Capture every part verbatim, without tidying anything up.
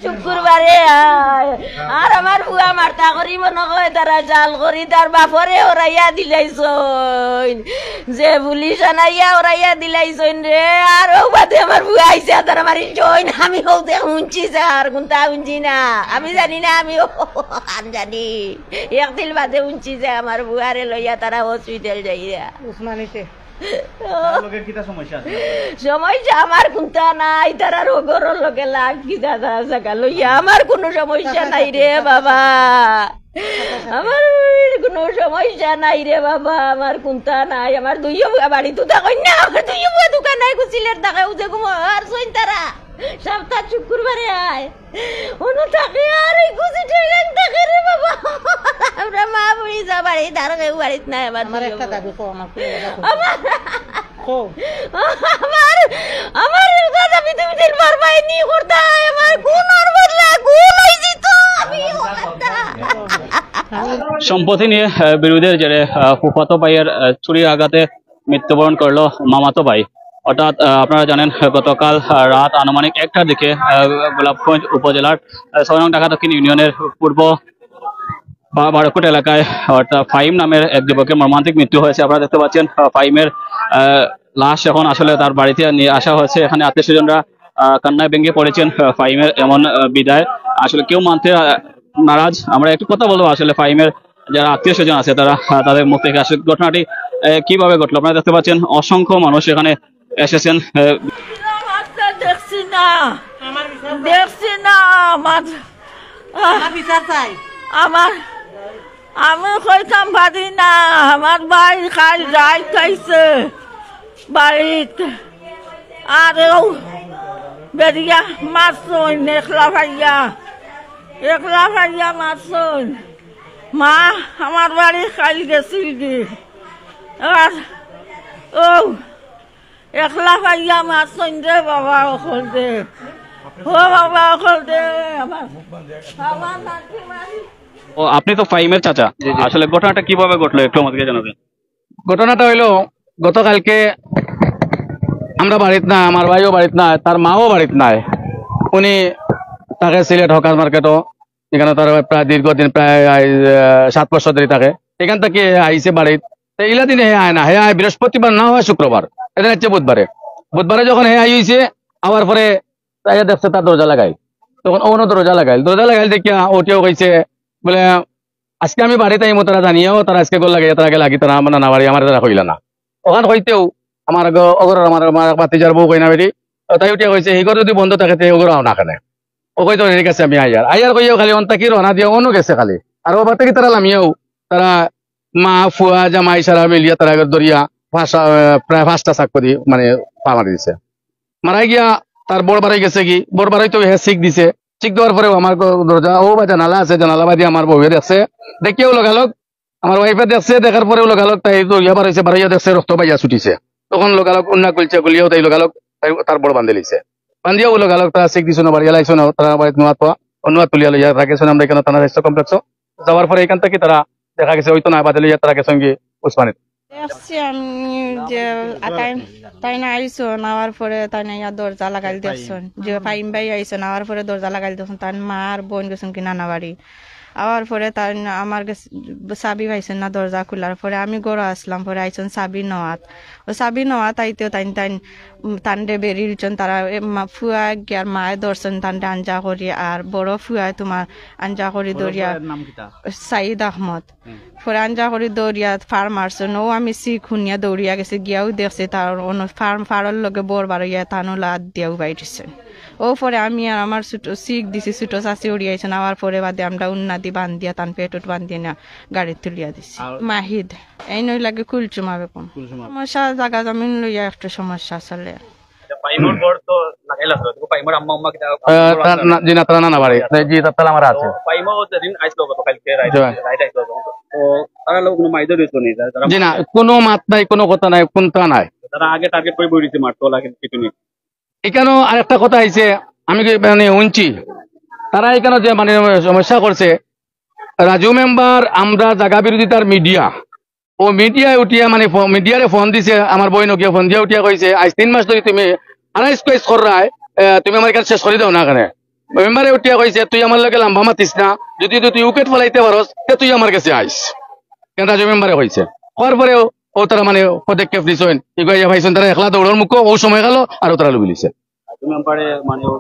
শুক্রবারে আয়। আর আমার ফুয়া মারতা করি মনো কয় তারা জাল করি তার বাপরে ওরাইয়া দিলাইছইন। যে পুলিশ আনাইয়া ওরাইয়া দিলাইছইন রে। আর অউ বাদে আমার ফুয়া আইছে, তারা মারিছইন। আমি অউ দেখ হুনছি স্যার, কুনতা হুনছি না। আমি জানি না, আমি অউ আর জানি। এক দিন বাদে হুনছি যে আমার ফুয়ারে লইয়া তারা হসপিটাল যাইরা। উসমানীতে। তার লগে কিতা সমস্যা আছে? সমস্যা আমার কুনতা নাই, তারার অগরর লগে লাগ কিতা তারা জাগা লইয়া, আমার কুনু সমস্যা নাই রে বাবা। আমার কুনু সমস্যা নাই রে বাবা, আমার কুনতা নাই, আমার দুইও বুয়া বাড়িত থাকইন না, আমার দুইও বুয়া দোকান নাই, গুছিলের থাকে, উজে ঘুমো আর সইন তারা, সপ্তাহ শুক্রবারে আয়। অনু থাকে আর এই গুছি ঠেলেন থাকে রে বাবা। আমরা মা বুড়ি যা বাড়ি, তার কেউ বাড়িত নাই, আমার আমার দুইও একটা বুয়া। দাবি কও, আমার কোনো কথা কও। আমার, কও। আমার, আমার একটা দাবি তুমি দিন পারবাই নি করতাই, আমার খুন আর বদলা, খুন হয়ে যেত, আমি ও কথা। সম্পত্তি নিয়ে আহ, বিরোধের জেরে আহ, ফুফাতো ভাইয়ের আহ, ছুরির আঘাতে মৃত্যুবরণ করলো মামাতো ভাই। অর্থাৎ আহ, আপনারা জানেন, গতকাল আহ, রাত আনুমানিক একটার দিকে আহ, গোলাপগঞ্জ উপজেলার আহ, ছয় নং ঢাকা দক্ষিণ ইউনিয়নের পূর্ব বা-, বারোকুট এলাকায় অর্থাৎ ফাহিম নামের এক যুবকের মর্মান্তিক মৃত্যু হয়েছে। আপনারা দেখতে পাচ্ছেন আহ, ফাহিমের আহ, লাশ এখন আসলে তার বাড়িতে নিয়ে আসা হয়েছে। এখানে আত্মীয় স্বজনরা আহ, কান্নায় ভেঙে পড়েছেন আহ, ফাহিমের এমন আহ, বিদায়। আসলে কেউ মানতে আহ, নারাজ। আমরা একটু কথা বলবো আসলে ফাহিমের যারা আত্মীয় স্বজন আছে তারা আহ, তাদের মুখ থেকে আসলে ঘটনাটি আহ, কিভাবে ঘটলো। আপনারা দেখতে পাচ্ছেন অসংখ্য মানুষ এখানে এসেছেন আহ, দেখছি না, দেখছি না আমার, আমার বিচার চাই। আমার, আমি কইতাম পারি না, আমার ভাই খাই যাই খাইছে বাড়িত, আর ও বেরিয়া মারছইন, একলা ভাইয়া, একলা ভাইয়া মারছইন। মা আমার বাড়ি খাইল গেছিল কি, আর ও একলা পাইয়া মারছইন রে বাবা, অকল দে। ও বাবা, অকল দে। আমার, আমার নাতি মারি। ও, আপনি তো ফাহিমের চাচা। জি, জি। আসলে ঘটনাটা কিভাবে ঘটলো একটু আমাদেরকে জানাবেন? ঘটনাটা হইলো, গতকালকে আমরা বাড়িত না, আমার ভাইও বাড়িত নাই, তার মাও বাড়িত নাই। উনি থাকে সিলেট হকার মার্কেটও, এখানে তার প্রায় দীর্ঘদিন, প্রায়, আহ, সাত বছর ধরে থাকে। এখান থেকে আইছে বাড়িত। তো ইলা দিনে হে আয় না, হে আয় বৃহস্পতিবার না হয় শুক্রবার, এদিন হচ্ছে বুধবারে। বুধবারে যখন হে আই হইছে, আবার পরে তাইয়া দেখছে তার দরজা লাগাইল। তখন অনো দরজা লাগাইল, দরজা লাগাইল দেখিয়া উঠিয়াও কইছে, বলে, "আজকে আমি বাড়িত আইমু, তারা জানিয়াও তারা আজকে ঘর লাগাইয়া তারা আগে লাগি, তারা আমার নানা বাড়ি, আমার তারা কইলা না।" ওখান কইতেও আমার গ-, অগরর আমার, আমার ভাতিজার বউ কই না বেটি, তাই উঠিয়া কইছে, "এই ঘর যদি বন্ধ থাকে, তে ওগর আও না কেনে?" ও কইতো, "ঠিক আছে, আমি আইয়ার।" আইয়ার কইয়াও খালি অন্তা কি রওনা দিয়া অনো গেছে খালি। আর ও বাতে কি তারা লামিয়াও, তারা মা, ফুয়া, জামাই সারা মিলিয়া তারা দরিয়া পাঁচটা, আহ, প্রায় পাঁচটা চাক্কু দি মানে পা মারি দিছে। মারা গিয়া তার বড় বাড়ি গেছে কি, বড় বাড়ি তো হে চিক দিছে। চিক দেওয়ার পরেও আমার গ-, দরজা ও বা জানালা আছে, জানালা বাদি আমার বউয়ে দেখছে। দেখিয়াও লগালগ আমার ওয়াইফে দেখছে, দেখার পরেও লগালগ তাই দরিয়া বাড়াইছে, বাড়াইয়া দেখছে রক্ত বাইয়া ছুটিছে। তখন লগালগ উন্না কুলছে, কুলিয়াও তাই লগালগ তাই তার বড় বান্ধে লিছে। বান্ধিয়াও লগালগ তারা চিক দিছে না, বাড়ি লাইছে না, তারা বাড়িত নোয়া তোয়া, নোয়া তুলিয়া লইয়া রাখেছেন আমরা এখানে থানা স্বাস্থ্য কমপ্লেক্সও। যাওয়ার পরে এখান থেকে তারা দেখা গেছে ওই তো না বাদে লইয়া তারা গেছেন গিয়ে উসমানীত। দেখছি আমি যে তাই, তাই না আইসন, আওয়ার পরে তাই না ইয়া দরজা লাগাইল দেখছন, যে ফাহিম ভাই আইসন, আওয়ার পরে দরজা লাগাইল দেখছন, তার মা আর বোন গেছন কি নানা বাড়ি। আওয়ার পরে তাই না আমার গেছে চাবি পাইছন না দরজা খোলার পরে, আমি ঘরো আসলাম, পরে আইসন চাবি নেওয়াত। ও চাবি নেওয়াত আইতেও তাইন, তাইন, উম, তানরে বেরি দিছন, তারা এ মা, ফুয়া গিয়ার মায়ে ধরছন, তানরে আঞ্জা করি, আর বড় ফুয়ায় তোমার আঞ্জা করি বড় দরিয়া ফুয়ার নাম কিতা? সাইদ আহমদ। হুম। পরে আঞ্জা করি দৌড়িয়া ফার মারছন। ও আমি চিক হুনিয়া দৌড়িয়া গেছি, গিয়াও দেখছি তার অন্য ফার, ফারর লগে বর বারইয়া তানু লাত দিয়াও বাইরেছেন। ও পরে আমি আর আমার ছোট চিক দিছি, ছোট চাচি উড়িয়াইছেন। আওয়ার পরে বাদে আমরা উন্না দি বান্ধিয়া, তান পেটুত বান্ধিয়া না গাড়িত তুলিয়া দিছি। আর মাহিদ, এই নই লাগে কুলসুমা বেগম। কুলসুমা। সমস্যা, জাগা জমিন লইয়া একটু সমস্যা চলে। আচ্ছা, ফাহিমর ঘর তো লাগাইল আছে, তো ফাহিমর আম্মা আম্মা কিতা আহ, ঘর তার আছে? না, জি না, তারা নানা বাড়ি। জি, তার তালা মারা তো আছে। ফাহিমও যেদিন আইছিল গতকালকে রাইত, জি। রাইত আইছিল। তো তারা লোক কোনো মাইদা দিত নি, যারা জি না, কোনো মাত নাই, কোনো কথা নাই, কোনটা নাই। তারা আগে টার্গেট করে বই দিতে মারতো, লাগে কিছু নেই। এখানেও আরেকটা কথা আইছে, আমি কি মানে শুনছি, তারা এখানে যে মানে সমস্যা করছে, রাজু মেম্বার আমরা জাগা বিরোধিতার মিডিয়া, ও মিডিয়ায় উঠিয়া মানে ফো-, মিডিয়ারে ফোন দিছে, আমার বইন ওকে ফোন দিয়া উঠিয়া কইছে, "আজ তিন মাস ধরে তুমি আড়াইশ কেস কররায়, এ, তুমি আমার এখানে শেষ করি দাও না কেনে?" মেম্বারে উঠিয়া কইছে, "তুই আমার লগে লম্বা মাতিস না, যদি, যদি তুই উইকেট ফালাইতে পারস, তে তুই আমার গেছে আইস।" কেন রাজু মেম্বারে কইছে। কওয়ার পরে অউ তারা মানে পদক্ষেপ নিছইন, ইগু আইয়া পাইছইন, তারা একলা দৌড়র মুখো অউ সময় গেল, আর তারা লুবি লিছে। রাজু মেম্বারে মানে ও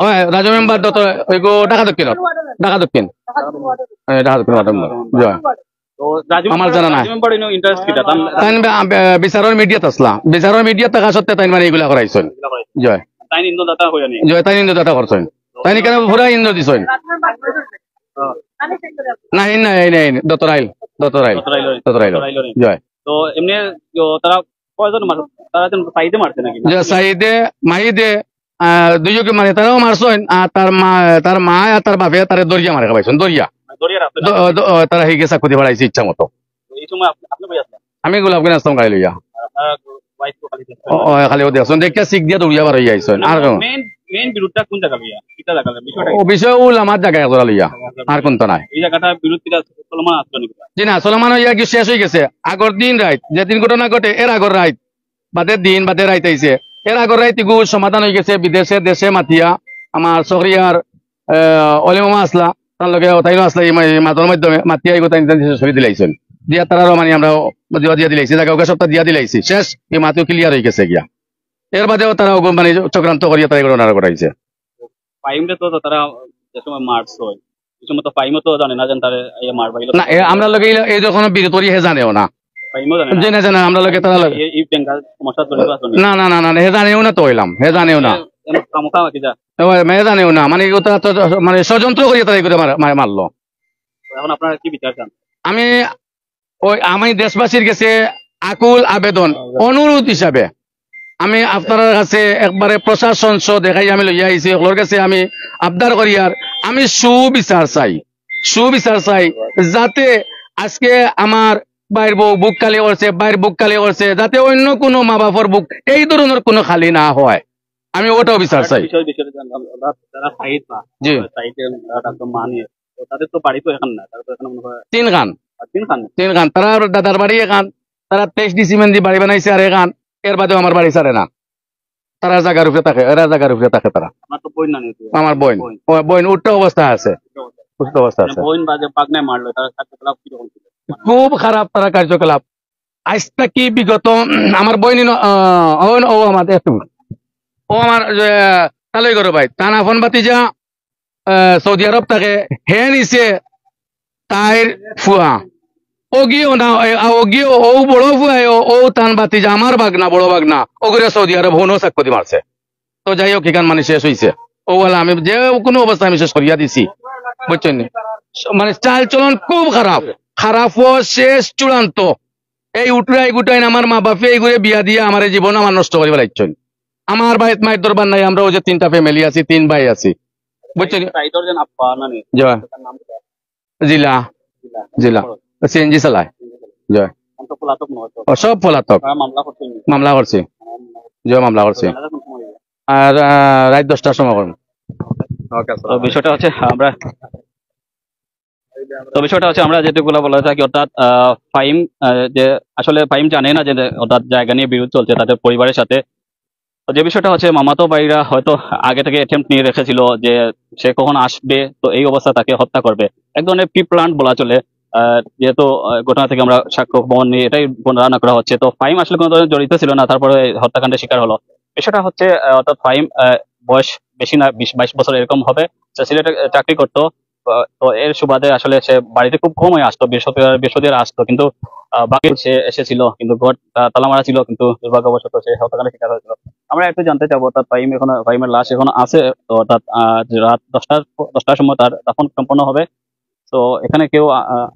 অয়, রাজু মেম্বার দত্ত, ইগু ঢাকা দক্ষিণ, ঢাকা দক্ষিণ। এ, ঢাকা দক্ষিণ ওয়ার্ড মেম্বার। জয়। তো রাজু আমার মেম্বার, জানা নাই। রাজু মেম্বার ইনো ইন্টারেস্ট কিতা? তান তাইন বে-, বে-, বিচারর মিডিয়াত আছলা। বিচারর মিডিয়াত থাকা সত্ত্বে তাইন মানে ইগুলা করাইছইন। জয়। তাইন ইন্দু দাতা কইরা নি? জয়, তাইন ইন্দু দাতা করছইন। তাইন কেন পুরা ইন্দু দিছইন? হ্যাঁ। না, এই না, এই না, এই না। দত্তরাইল, দত্তরাইল। দত্তরাইল। দত্তরাইল। দত্তরাইল। জয়। তো এমনি তো তারা কয়জন মার-, তারা যেন সাইডে মারছে নাকি? জয়, সাইডে, মাইদে, আহ, দুইজনকে মানে তারাও মারছইন, আর তার মা, তার মা আর তার বাপে তারে দরিয়া মারে খাবাইছইন, দরিয়া। দরিয়া রাখছে না? দ-, দ-, তারা হিগে চাকুতি বাড়াইছে ইচ্ছা মতো। তো এই সময় আপনি, আপনি কই আছেন? আমি গোলাপগঞ্জ আসলাম গাড়ি লইয়া। আর আপনার ওয়াইফ তো খালি দেখছেন? ও, ও, খালি ও দেখছেন, দেখে সিক দিয়া দৌড়িয়া বার হইয়া আইছইন। আর মেইন, মেইন বিরোধটা কোন জায়গা লইয়া? কিতা জায়গা লইয়া? বিষয়টা কি? ও বিষয় ও আমার জায়গা একজোড়া লইয়া, আর কোনটা নাই। এই জায়গাটা বিরোধ কিতা চলমান আছে নাকি? জি না, চলমান হইয়া কি শেষ হয়ে গেছে। আগর দিন রাইত, যেদিন ঘটনা ঘটে, এর আগর রাইত, বাদে দিন, বাদে রাইত আইছে। এর আগর রাইত ইগু সমাধান হয়ে গেছে, বিদেশে, দেশে মাতিয়া, আমার সহরিয়ার, আহ, অলি মামা আসলা, তার লগে তাইনও আসলা, এই মা-, এই মাতর মাধ্যমে মাতিয়া ইগু তাইন তাইন সরি দিলাইছইন। দিয়া তারারও মানে আমরা দিয়া, দিয়া দিলাইছি, জায়গা ওকে সবটা দিয়া দিলাইছি। শেষ, এই মাতিও ক্লিয়ার হয়ে গেছে গিয়া। এর বাদেও তারা ওগু মানে চক্রান্ত করিয়া তারা এগুলো নাড়া করাইছে। ফাহিমরে তো তারা যে সময় মারছে, এই সময় তো ফাহিমও তো জানে না যে তারে এই মারবা, এগুলো না, এ, আমরা লগে এই, এই যখন বিরোধ করি, হে জানেও না। ফাহিমও জানে না? জি না, জানে না, আমরা লগে তারা লগে। এই, এই বেঙ্গল সমস্যা জড়িত আছে নি? না, না, না, না, হে জানেও না তো হইলাম, হে জানেও না। এ, এ, খামোখা কি যা? ও, হে জানেও না, মানে, ওটা তো, মানে, ষড়যন্ত্র করিয়া তারা এগুলো মার-, মার-, মারলো। এখন আপনারা কি বিচার চান? আমি ওই, আমি দেশবাসীর কাছে আকুল আবেদন, অনুরোধ হিসাবে আমি আপনার কাছে একবারে প্রশাসন সহ দেখাই আমি লইয়া আইছি, ওগুলোর কাছে আমি আবদার করি, আর আমি সুবিচার চাই, সুবিচার চাই, যাতে আজকে আমার ভাইর বউ বুক খালি করছে, ভাইর বুক খালি করছে, যাতে অন্য কোনো মা বাপর বুক এই ধরনের কোনো খালি না হয়, আমি ওটাও বিচার চাই। বিষয়, বিষয়ে জানলাম, ওরা যারা সাইড না, জি। সাইডে ওরা ডাক্তার মানি, তো তাদের তো বাড়ি তো এখান না, তারা তো এখানে মনে হয় তিনখান। আর তিনখান? তিনখান। তারা দাদার বাড়ি এখান, তারা তেইশ ডিসি মেন্দি বাড়ি বানাইছে আর এখান, এর বাদেও আমার বাড়ি ছাড়ে না। তারা জায়গার উপরে থাকে, এরা জায়গার উপরে থাকে তারা। আমার তো বোন না নিতে। আমার বোন। বোন। ও বোন উঠতে অবস্থা আছে। উঠতে অবস্থা মানে আছে। বোন বাদে পাগনায় মারলো, তারা কার্যকলাপ কিরকম ছিল? খুব খারাপ তারা কার্যকলাপ। আজ থাকি বিগত, উম, আমার বোন ইনো, আহ, ও, ও আমার একটু, ও আমার, আহ, তালই করো ভাই, তান আফন ভাতিজা, আহ, সৌদি আরব থাকে, হে নিছে তাইর ফুয়া। ওগিও না, এ, আ, ওগিও, ও বড় ফুয়া, ও, ও তান ভাতিজা, আমার ভাগনা, বড় ভাগনা, ওগুরে সৌদি আরব হনো চাক্কু দি মারছে। তো যাই হোক, এখান মানে শেষ হইছে। ও বলে, আমি যে কোনো অবস্থায় আমি শেষ করিয়া দিছি, বুঝছেন নি? স-, মানে চাল চলন খুব খারাপ, খারাপ হওয়া শেষ চূড়ান্ত। এই উঠরাই গুটাইন আমার মা বাপে এইগুলো বিয়া দিয়া আমার এই জীবন আমার নষ্ট করিয়া লাইছইন। আমার বাড়িত মায়ের দরবার নাই, আমরা ওই যে তিনটা ফ্যামিলি আছি, তিন ভাই আছি, বুঝছেন নি? সাইডর যেন আব্বা না নি? জি। তার নাম কি? জিলা। জিলা। জিলা। সিএনজি চালায়। জি। এখন তো পলাতক নয় তো। ও, সব পলাতক। তারা মামলা করছেন? মামলা করছি। জি, মামলা করছি। জানাজা কোন সময় হবে? আর, আহ, রাত দশটার সময় করবো। ওকে, তো বিষয়টা হচ্ছে আমরা, তো বিষয়টা হচ্ছে আমরা যেটুকুলা বলে থাকি, অর্থাৎ, আহ, ফাহিম, আহ, যে আসলে ফাহিম জানে না যে অর্থাৎ জায়গা নিয়ে বিরোধ চলছে তাদের পরিবারের সাথে। তো যে বিষয়টা হচ্ছে, মামাতো ভাইরা হয়তো আগে থেকে অ্যাটেম্প্ট নিয়ে রেখেছিল যে সে কখন আসবে, তো এই অবস্থা তাকে হত্যা করবে, এক ধরনের প্রি প্ল্যান বলা চলে। আহ, যেহেতু, আহ, ঘটনা থেকে আমরা সাক্ষ্য প্রমাণ নিয়ে এটাই ধারণা করা হচ্ছে, তো ফাহিম আসলে কোনো ধরনের জড়িত ছিল না, তারপরে এই হত্যাকাণ্ডের শিকার হলো। বিষয়টা হচ্ছে, আহ, অর্থাৎ ফাহিম, আহ, বয়স বেশি না, বিশ বাইশ বছর এরকম হবে। সে সিলেটে, আহ, চাকরি করতো। আহ, তো এর সুবাদে আসলে সে বাড়িতে খুব কমই আসতো, বৃহস্পতিবার, বৃহস্পতিবার আসতো, কিন্তু, আহ, বাকি সে এসেছিল, কিন্তু ঘর তা-, তালা মারা ছিল, কিন্তু দুর্ভাগ্যবশত সে হত্যাকাণ্ডের শিকার হয়েছিল। আমরা একটু জানতে চাবো, অর্থাৎ ফাহিম এখন, ফাহিমের লাশ এখন আছে, তো অর্থাৎ, আহ, রাত দশটার প-, দশটার সময় তার দাফন সম্পন্ন হবে। তো এখানে কেউ, আ-, আ-,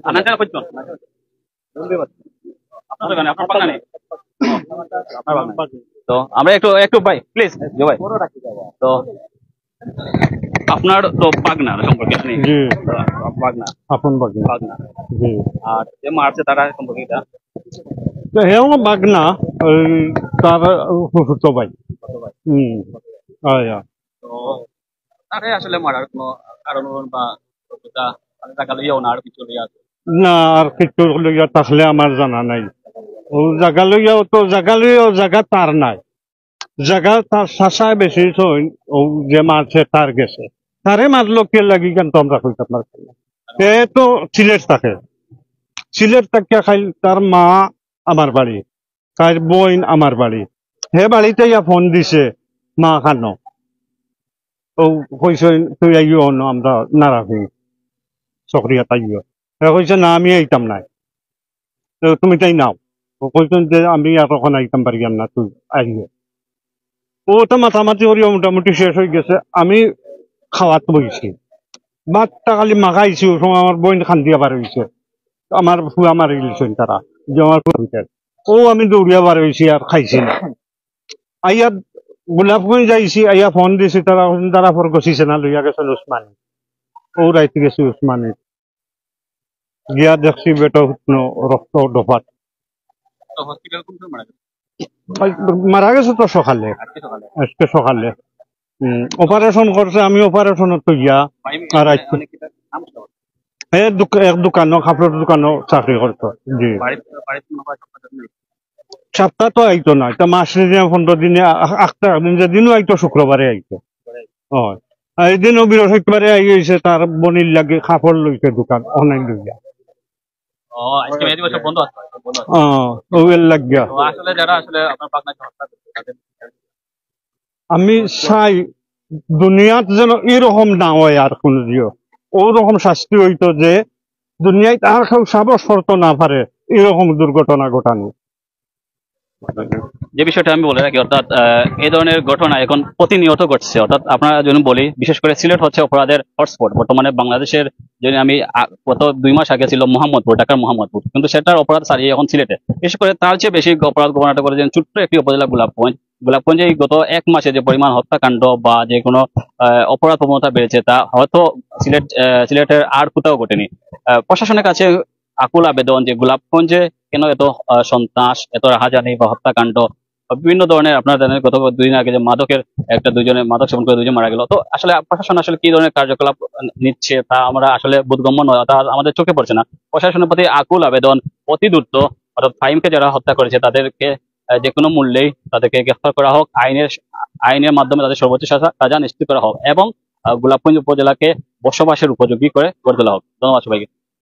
আনাতে করছো? আপনার দোকানে, আপনার বাগানে? আপনার বাগানে। তো আমরা একটু, একটু ভাই, প্লিজ, জি ভাই। তো আপনার তো বাগনা সম্পর্কে আপনি জি। বাগনা। আপন বাগনা। বাগনা। জি। আর যে মারছে তারা সম্পর্কে এটা? তো হেও বাগনা, ওই তার ফুফুতো ভাই। হুম। আয়া। তো তারে আসলে মারার কোনো কারণ বা কথা, মানে, জাগা লইয়াও না, আর কিছু লইয়া আছে? না, আর কিছু লইয়া তাহলে আমার জানা নাই। ও জাগা লইয়াও তো, জাগা লইয়াও জাগা তার নাই। জাগা তার চাচায় বেশি হইন, ও যে মারছে তার গেছে, তারে মারলো কে লাগি কেন তো আমরা কইতাম পারতাম না। এ তো সিলেট থাকে, সিলেট থাকিয়া খাইল তার মা আমার বাড়ি, তার বইন আমার বাড়ি। হে বাড়িতে ইয়া ফোন দিছে, "মা খানো।" ও কইছে, "তুই আইও অনো, আমরা নারাফি চকরিয়াত আইও।" হে কইছে, "না, আমি আইতাম নায়, তো তুমি তাই নাও।" ও কইছেন যে, "আমি আর অখন আইতাম পারিয়ার না, তুই আইও।" ও তো মাতামাতি করিয়া মোটামুটি শেষ হয়ে গেছে। আমি খাওয়াত বইছি, ভাতটা খালি মাখাইছি, ও সময় আমার বইন খান্দিয়া বার হইছে, আমার ফুয়া মারি গেছেন তারা, যে আমার ফুয়া ভিতরে। ও আমি দৌড়িয়া বার হইছি আর খাইছি না। আইয়া গোলাপগঞ্জ যাইছি, আইয়া ফোন দিছি, তারা কইছেন, তারা ফর গছিছে না, লইয়া গেছেন উসমানী। ও রাইতে গেছি উসমানী, গিয়া দেখছি বেটা হুতনো রক্ত ডফাত। তো হসপিটাল কোন সময় মারা গেছে? ওই মারা গেছে তো সকালে, আজকে সকালে? আজকে সকালে। হুম, অপারেশন করছে, আমি অপারেশন তো গিয়া। ভাই, আর আজকে মানে কি তার নাম কি? এ দোক-, এক দোকানো, কাপড়ের দোকানো চাকরি করতো। জি। বাড়িতে, বাড়িতে কোনো কাজ করতে নেই? সপ্তাহ তো আইতো না, এটা মাস দিনে, পনেরো দিনে, আ-, আ-, আখতা একদিন, যেদিনও আইতো শুক্রবারে আইতো। হয়। আর এই দিনও বৃহস্পতিবারে আই হইছে, তার বনির লাগে কাপড় লইছে দোকান, অনেক লইয়া। ও, আজকে মেহেদি বছর বন্ধ আছে, বন্ধ আছে। ও, ওগুলো লাগিয়া। তো আসলে যারা আসলে আপনার পাকনাকে হত্যা করছে, তাদের আমি চাই দুনিয়াত যেন এরকম না হয় আর কোনো দিও। ওরকম শাস্তি হইতো যে দুনিয়াত আর কেউ সাহস করতো না পারে এরকম দুর্ঘটনা ঘটানো। যে বিষয়টা আমি বলে রাখি, অর্থাৎ, আহ, এই ধরনের ঘটনা এখন প্রতিনিয়ত ঘটছে। অর্থাৎ আপনারা যদি বলি, বিশেষ করে সিলেট হচ্ছে অপরাধের হটস্পট। বর্তমানে বাংলাদেশের, যদি আমি, আ-, গত দুই মাস আগে ছিল মোহাম্মদপুর, ঢাকার মোহাম্মদপুর, কিন্তু সেটার অপরাধ ছাড়িয়ে এখন সিলেটে। বিশেষ করে তার চেয়ে বেশি অপরাধ ঘটনাটা ঘটেছে ছোট্ট একটি উপজেলা গোলাপগঞ্জ। গোলাপগঞ্জে এই গত এক মাসে যে পরিমাণ হত্যাকাণ্ড বা যে কোনো, আহ, অপরাধ প্রবণতা বেড়েছে, তা হয়তো সিলেট, আহ, সিলেটের আর কোথাও ঘটেনি। আহ, প্রশাসনের কাছে আকুল আবেদন যে গোলাপগঞ্জে কেন এত, আহ, সন্ত্রাস, এত রাহাজানি বা হত্যাকাণ্ড, বা বিভিন্ন ধরনের, আপনারা জানেন গত দুদিন আগে যে মাদকের একটা, দুইজনের মাদক সেবন করে দুইজন মারা গেল। তো আসলে প্রশাসন আসলে কি ধরনের কার্যকলাপ নিচ্ছে তা আমরা আসলে বোধগম্য নয়, তা আমাদের চোখে পড়ছে না। প্রশাসনের প্রতি আকুল আবেদন, অতি দ্রুত, অর্থাৎ ফাহিমকে যারা হত্যা করেছে তাদেরকে, আহ, যে কোনো মূল্যেই তাদেরকে গ্রেফতার করা হোক, আইনের, আইনের মাধ্যমে তাদের সর্বোচ্চ সাজা, সাজা নিশ্চিত করা হোক এবং, আহ, গোলাপগঞ্জ উপজেলাকে বসবাসের উপযোগী করে গড়ে তোলা হোক। ধন্যবাদ সবাইকে।